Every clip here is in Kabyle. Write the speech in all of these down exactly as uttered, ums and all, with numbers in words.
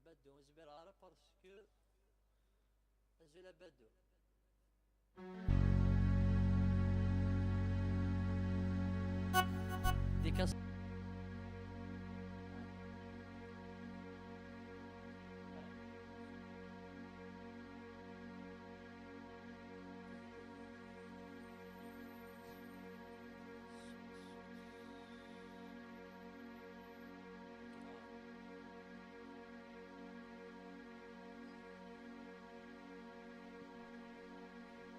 Badou, ur zmireɣ ara parce que azul a Badou. Des cas-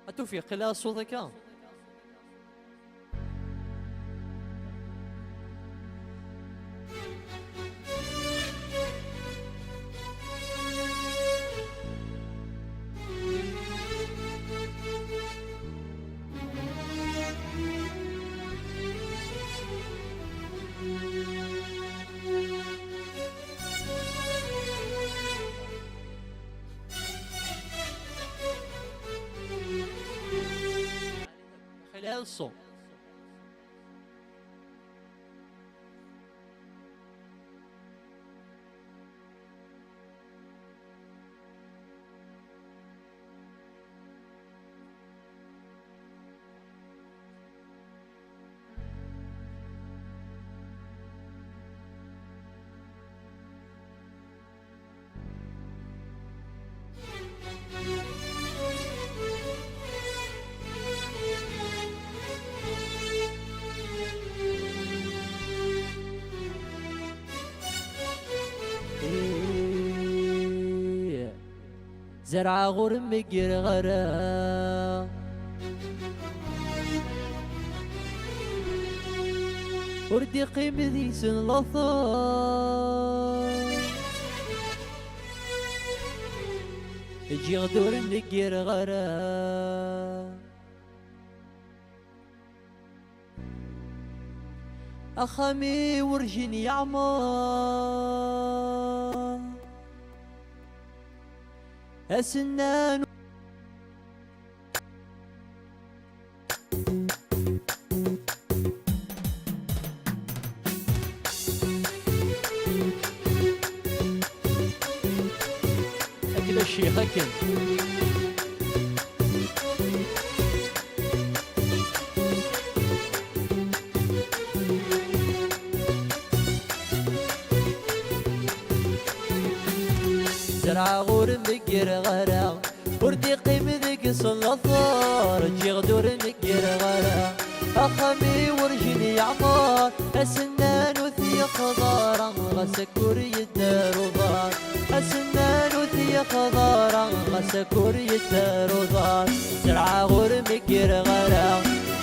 A Tufik, qila ṣṣut akka. Xelɛi ṣṣut. Ih, zerɛeɣ ur meggreɣ ara. Ur d-iqqim deg-sen later. Ǧǧiɣ-d ur neggireɣ ara. Axxam-iw werǧin yeɛmer. Asennan. Akken a ccix, akken. Zerɛeɣ ur meggreɣ ara. Ur d-iqqim deg-s later, ǧǧiɣ-d ur neggireɣ ara. Axxam-iw werǧin yeɛmer, asennan ur t-yeqḍa ara, ɣas akk ur yedder uḍar. Asennan ur t-yeqḍa ara, ɣas akk ur yedder uḍar. Zerɛeɣ ur meggreɣ ara,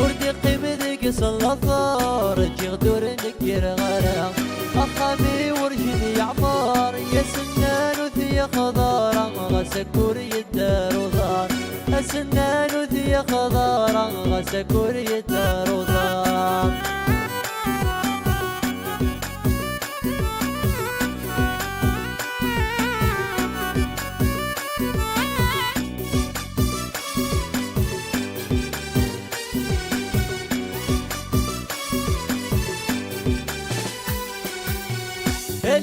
ur d-iqqim deg-s later, ǧǧiɣ-d ur neggireɣ ara. Axxam-iw werǧin yeɛmer, asennan ur t-yeqḍa ara, ɣas akk ur yedder uḍar. Asennan ur t-yeqḍa ara, ɣas akk ur yedder uḍar.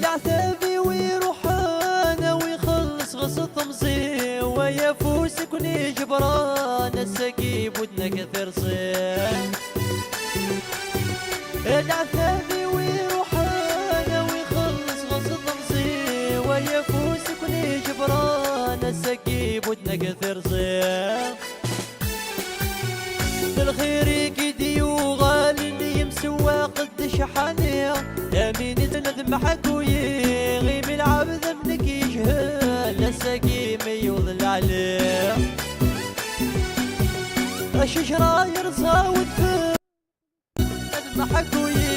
Leɛtab-iw iruḥen, a wi xelleṣ ɣes temẓi-w, ay afus i ken-iǧebren, ass-agi budnek tirẓi. Leɛtab-iw iruḥen, a wi xelleṣ ɣes temẓi-w, ay afus i ken-iǧebren, ass-agi budnek tirẓi. D lxir i k-id-yuɣalen yemsewwaq-d ccḥani, amin i d-nedmeḥ akk-iyi, imi lɛebd am nekk yejhel, ass-agi mi yewweḍ lɛali. Acejra yerẓa wedfel. Ad maḥakuyi